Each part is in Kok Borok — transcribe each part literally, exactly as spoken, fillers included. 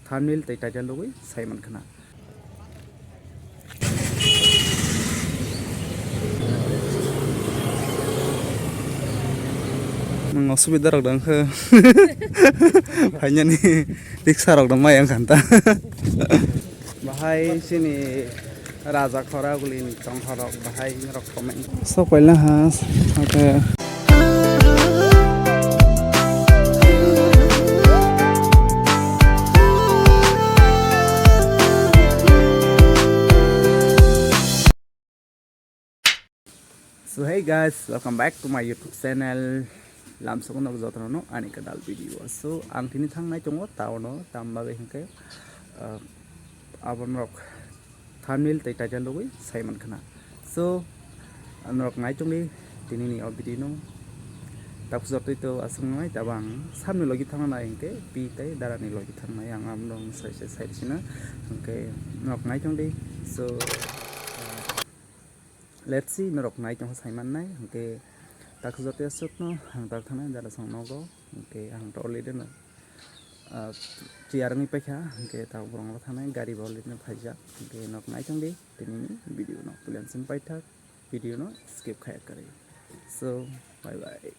thumbnail tei title rogwi sai mankhana. Nwng osubida rok dong khe phainani riksa rok dong mai ang khanta. Bahai chini Raja Khoraguli ni tongthorok bahai norok comment. Sok paila ha, okay. So hey guys, welcome back to my YouTube channel. Lamsok nok jotono ani kadal video. So ang tini thangnai tongo town o, tam bagwi hwnkhe, ah, abonorok thumbnail tei title rogwi sai mankhana. So norok nai tongdi tini ni o video no. Takhuk jotoi to aswk nai tabo ang samni logi thangna nai hwnkhe pi tei dara ni logi thangnai ang abono sai sai sai sina hwnkhe norok nai tongdi. So, ah, let's see, norok nai tongkha sai mannai. Hwnkhe takhuk jotoi aswkno ang tak thangnai dara song nogo. Hwnkhe ang to already no, ah, chair wngwi paikha. Hwnkhe tabuk borok no thangnai gari bo already no phaijak. Hwnkhe norok nai tongdi tini ni video no puila simi paithak. Video no skip khaya kwrwi. So bye bye.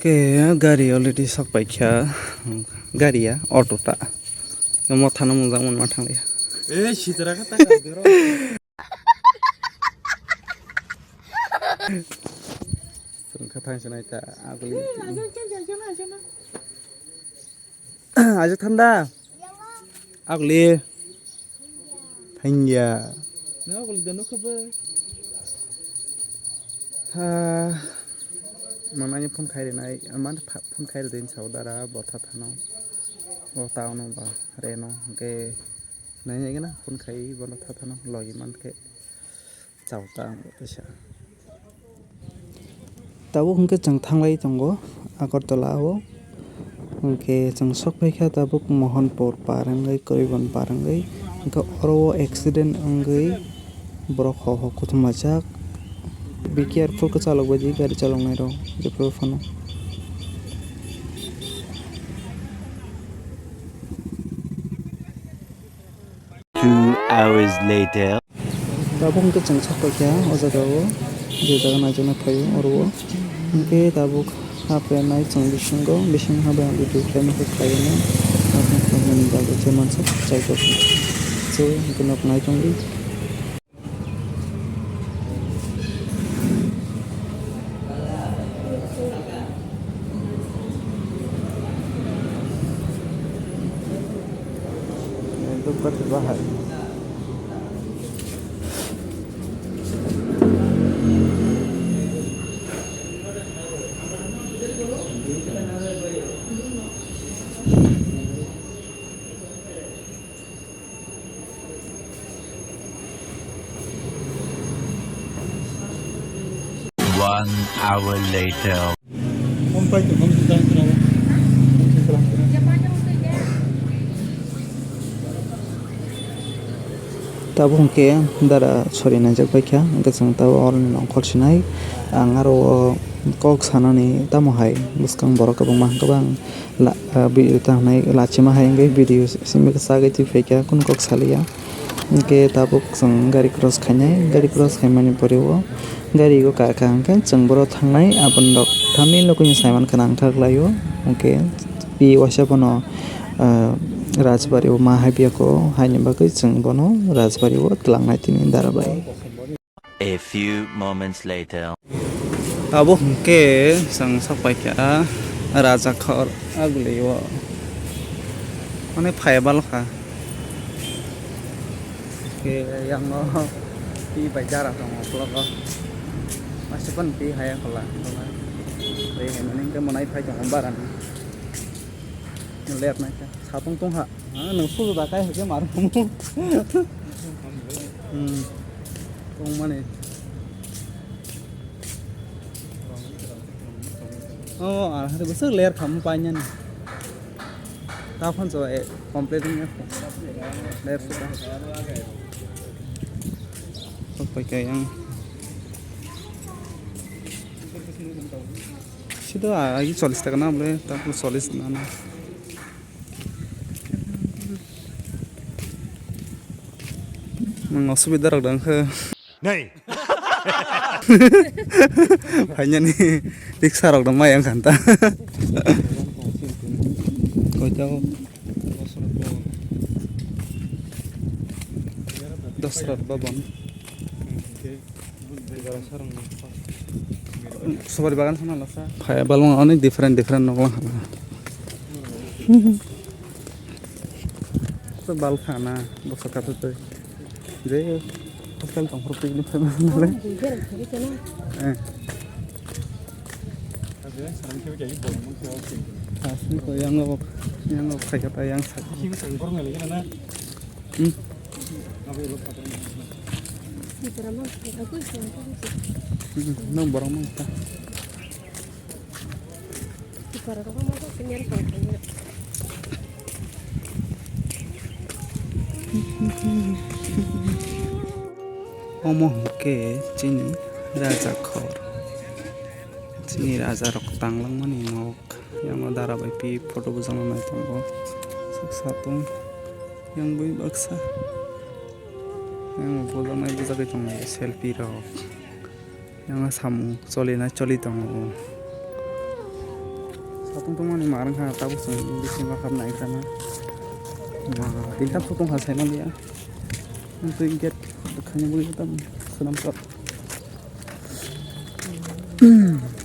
Ke gari already sok paikha. Gari ya auto ta. Mo thana mujang mon ma thang ya. Eh, sitra ka ta ka dero. Sengkha thang sinai ta aguli. Ajo thanda. Aguli. Thangya. Na aguli dono khabar. Ha. Manani phone khai rinai, man phone khai rinai sao dara botha thano. Bo taono ba reno hwnkhe nai nai gana phone khai bono thathano logi mankhe. Chao ta ang bo teisa. Tabuk hwnkhe chwng thanglai tongo Agartala o. Hwnkhe chwng sok phaikha tabuk Mohanpur par wngwi, Koiban par wngwi. Hwnkhe oro o accident wngwi borok ho ho kuthumlaijak. Be careful khe chalok bai di gari chaloknai rok jephru phano. Two hours later. Tabuk hwnkhe chwng sok paikha o jaga o, je jaga naijaknai phaio oro o. Hwnkhe tabuk ha phainai chwng bisingo, bisingo ha bai ang video khlaima khe khlaiwi nai. Tabuk hwnkhe nini bagwi khe mansa chai tok. So hwnkhe nok nai tongdi. One hour later. Tabuk hwnkhe dara sori naijak baikha, hwnkhe chwng tabuk oroni nongkhor sinai. Ang aro o kok sanani tamo hai bwskang borok kwbangma hwnkhe bang. La-, ah, bi-, tamo hinai lachima hai wngwi video simi kwchagwi twi phaikha, kunu kok saliya. Hwnkhe tabuk chwng gari cross khainai, gari cross khaimani pore o gari o kakha hwnkhe chwng boro thangnai, aboni rok tamni lokni saiman khwna wngkha khlaio. Hwnkhe pi waisa bono, ah, Rajbari o ma hai piyako, haini bagwi chwng bono Rajbari o twlangnai tini dara bai. A few moments later. Abo hwnkhe chwng sok paikha Rajakhor agulio. Mane phai balo kha. Ke yango pi bai jara tongo uklok o. Masi pan pi haya khola. Ri hai mani hwnkhe monai phai tongo barani. Ler nai kha. Sapung tong ha. Ah, nwng suju da kai hwnkhe mar. Hmm. Tong mani. Oh, ah, hari besok ler kamu panjang. Tapan so, eh, complete ini. Ler sudah. Sampai kayak yang. Situ, ah, lagi solis tak kenal boleh, tapi solis mana. Nwng osubida rok dang khe. Nei. Phainani riksa rok dang mai ang khan ta. Koita o? Dasrat Bhaban. Supari bagan sana lasa. Phai balung onek different different nok lang hala. To bal khana bosa kata to. Je hostel tong phuru picnic famous nale. Eh. Asli ko yang lo yang lo khai kata yang sa. Hmm. Hmm, nang borok mang ta. Omo hwnkhe chini raja khor. Chini raja rok tanglangmani nok. Yang dara bai pi photo bujak nai tongo. Sak satung yang bui baksa. Yang bujak nai bujagwi tongo selfie rok. Yang samung choli nai choli tongo. Satung tongmani ma wngkha tabuk chwng bisingo hapnai kana. Ma tinta photo ha sai maliya. Twi gate bwkhani bui tam swnam kap.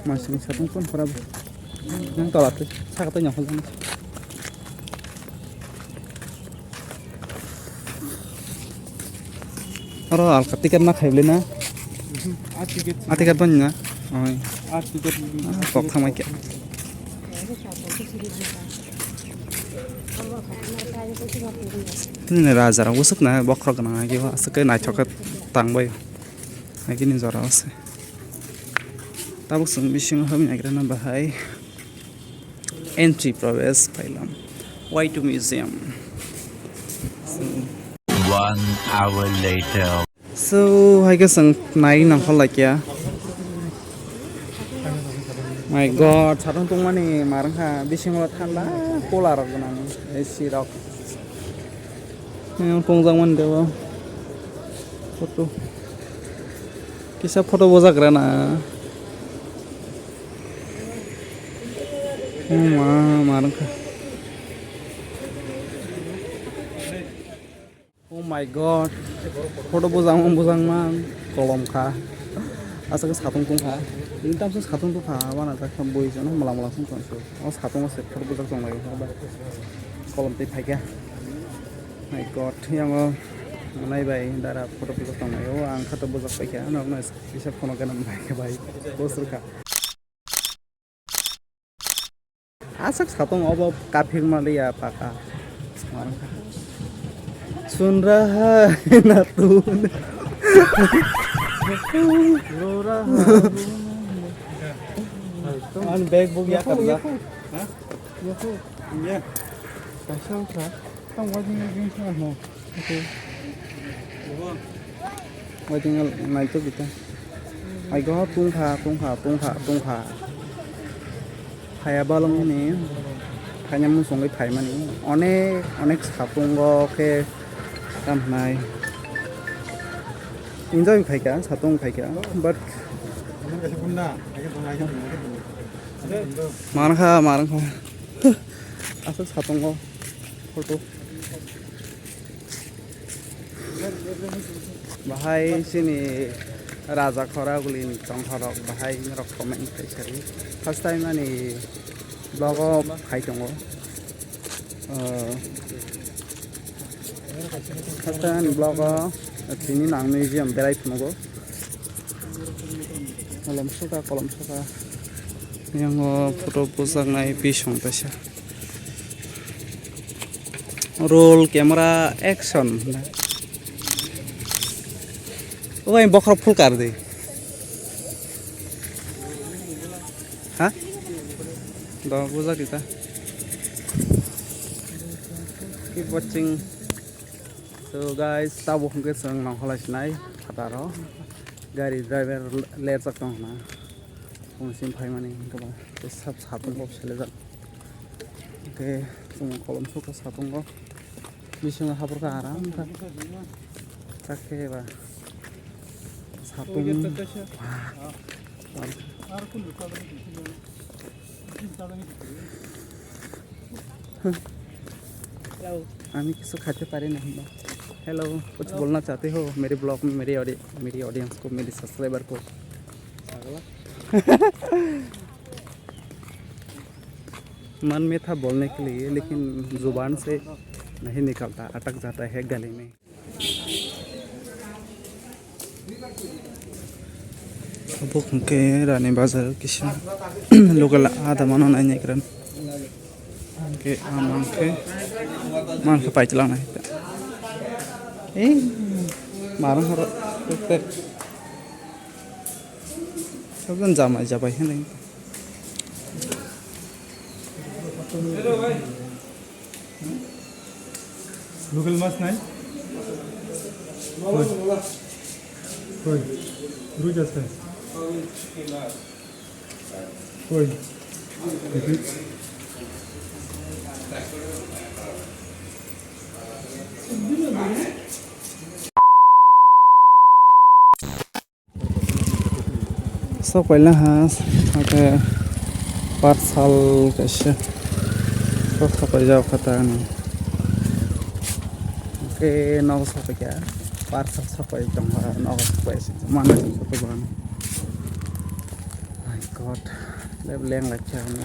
Masini satung kon khorabo. Yang tola twi saka twi nyokol jani. Oro alka ticket ma khaibli na? A ticket. A ticket ban na? Oi. A ticket. Ah, kok thamai kya. Ini raja rok usuk na bokhorok nang agi asuk ke naithok ke tang bai. Agi ni jora ase. Tabuk chwng bisingo habwi naikhe na bahai. Entry proves pailam. Y two Museum. So, one hour later. So, hai khe chwng nai nangkha laikya. My God, satung tongmani ma wngkha bisingo thanda cooler rok gwnang, A C rok. Yang tongjakmani tebo photo. Kisa photo bojagra na. Oh ma, ma wngkha. Oh my God. Photo bujang bujang man kolom kha. Aswk satung tong kha. Ini tamsa satung tong kha. Wana jak kha bui jano mala mala song tong. O satung se photo bujak tong lai kha. Kolom tei phaikha. My God. Yang o nai bai dara photo bujak tong lai. O ang kha to bujak paikha. Ano ano kisa phone gana paikha bai. Bosor kha. Aswk satung obo kaphik maliya paka. Sun raha hai na tu. Ro raha. An bag bug ya karja. Ha? Ya. Kaisa wngkha. Tang wajing wajing sa mo. Waiting naito kita. Ai go tungkha tungkha tungkha tungkha. Phaya balong ni phaina musongwi phaimani onek onek satungo khe tamhnai. Enjoy khaikha satung khaikha but mankha mankha aswk satungo photo. Bahai chini raja khoragulini tongthorok bahai norok comment khai sari. First time ani vlog o phai tongo. Ah, first time ani vlog o tini nang museum berai phunukgo. Kolom suka, kolom suka. Yang o photo bujak nai bisong kaisa. Roll camera action. O bai bokhorok full kar di. Ha? Do bujak di ta. Keep watching. So guys, tabuk hwnkhe chwng nongkhorlai sinai phataro. Gari driver lerjak tong hwnna. Phone sim phaimani hwnkhe ba tei sap satung kok selejak. Hwnkhe chwng kolom sukha satungo. Bisingo hapor kha aram kha. Chak khe ba. Sapung. আমি কিছু খাইতে পারি না। Hello, कुछ बोलना चाहते हो मेरे ब्लॉग में, मेरे ऑडि-, मेरी ऑडियंस को, मेरी सब्सक्राइबर को? मन में था बोलने के लिए, लेकिन जुबान से नहीं निकलता, अटक जाता है गले में। Obo hwnkhe Rani Bazar kisa local adamano nainai kwran. Hwnkhe ama hwnkhe mankhe paitwlangnai. Ei marwng horo. Sabjani jamai jabai hinwi. Local mas nai? Koi. Koi. Rui jas kai. Koi. Sok paila ha, ake parcel kaisa. Sok sok paijak kha ta ani. Ake nogo sok paikha, parcel sok pai tong ha, nogo sok pai se. Mana sok pai bang. My God, lep leng lai kha ani.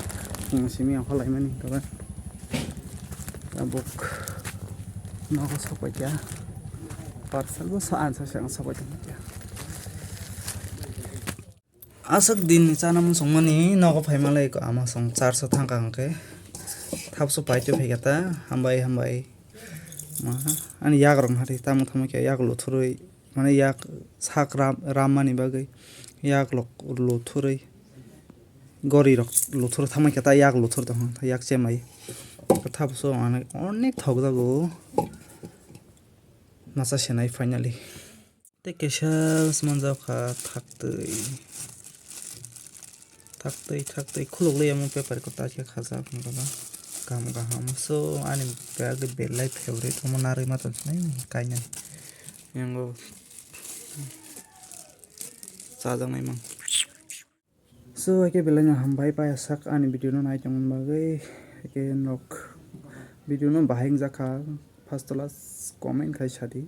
Simi ang kholai mani kaba. Tabuk nogo sok paikha. Parcel bo sa ansa se ang sok pai tong kha. Aswk din ni chana muchungmani nogo phaimanlai ko ama song church o thangkha hwnkhe. Thapso paitwi phaikha ta, hambai hambai. Maha, ani yak rok hati tamo tamo khe yak luthurwi, mane yak sak ram, rammani bagwi yak lok luthurwi, gori rok luthur tamo khe ta yak luthur tong kha, yak chemai. Thapso ani onek thok jago. Masa senai finally. Tei kaisa manjak kha thaktwi. Thaktwi, thaktwi khuluk liya mo paper ko ta khe khajak wngkha ba. Kaham kaham. So, ani bag belai favorite omo narwi ma tong sinai kainai. Yango chajaknai mang. So, haikhe belai no hambai paiyasak ani video no nai tongmani bagwi. Haikhe norok video no bahai wngjakha, first class comment khai sadi.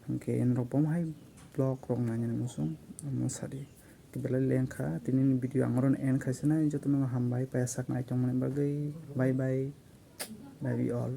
Haikhe norok bo hai vlog rok nainani muchung, omo sadi. Belai lengkha, tini ni video ang oro end khai sinai, jotono hambai paiyasak nai tongmani bagwi. Bye bye. Love you all.